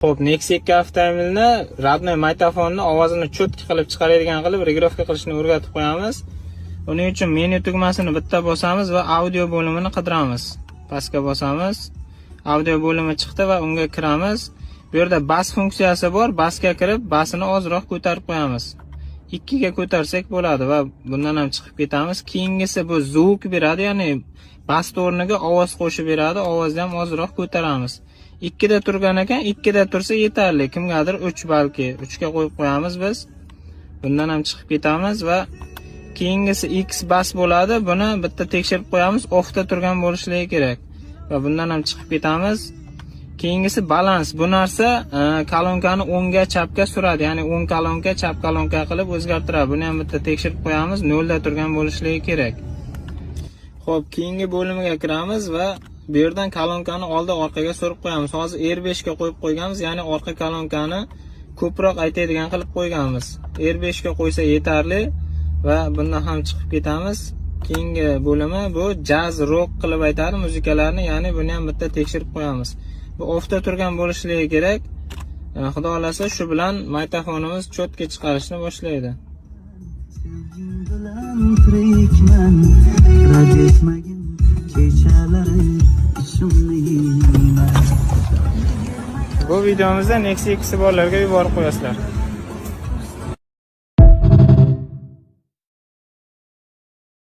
Xo'p, Nexia 2 avtomobilni родной magnitofonni ovozini чётко qilib chiqaradigan qilib регулировка qilishni o'rgatib qo'yamiz. Uning uchun menyu tugmasini bitta bosamiz va audio bo'limini qidiramiz. Pastga bosamiz. Audio bo'limi chiqdi va unga kiramiz. Bu yerda бас funksiyasi bor. Басga kirib, басini ozroq ko'tarib qo'yamiz. 2 ga ko'tarsak bo'ladi va bundan ham chiqib ketamiz. Keyingisi bu звук beradi, ya'ni бас o'rniga ovoz qo'shib beradi. Ovozni ham ozroq ko'taramiz. 2 da turgan ekan, 2 da tursa yetarli. Kimgadir 3 balki, 3 ga qo'yib qo'yamiz biz. Bundan ham chiqib ketamiz va keyingisi X бас bo'ladi. Buni bitta tekshirib qo'yamiz. Offda turgan bo'lishligi kerak. Va bundan ham chiqib ketamiz. Keyingisi balans. Bu narsa kolonkani o'ngga, chapga suradi. Ya'ni o'ng kolonka, chap kolonka qilib o'zgartiradi. Buni ham bitta tekshirib qo'yamiz. 0 da turgan bo'lishligi kerak. Xo'p, keyingi bo'limiga kiramiz va bu yerdan kolonkani oldi orqaga surib qo'yamiz. Hozir R5 ga qo'yib qo'yganmiz, ya'ni orqa kolonkani ko'proq aytadigan qilib qo'yganmiz. R5 ga qo'ysa yetarli va bundan ham chiqib ketamiz. Keyingi bo'limi bu jaz, rok qilib aytadi muzikalarni, ya'ni buni ham bitta tekshirib qo'yamiz. Bu offda turgan bo'lishligi kerak. Xudo xolasa, shu bilan magnitofonimiz чётко chiqarishni boshlaydi. Sevgin bilan tirikman, rad etmagin, kechalari ichimni yeyman. Bu videomizda Nexia 2 borlarga yuborib qo'yasizlar.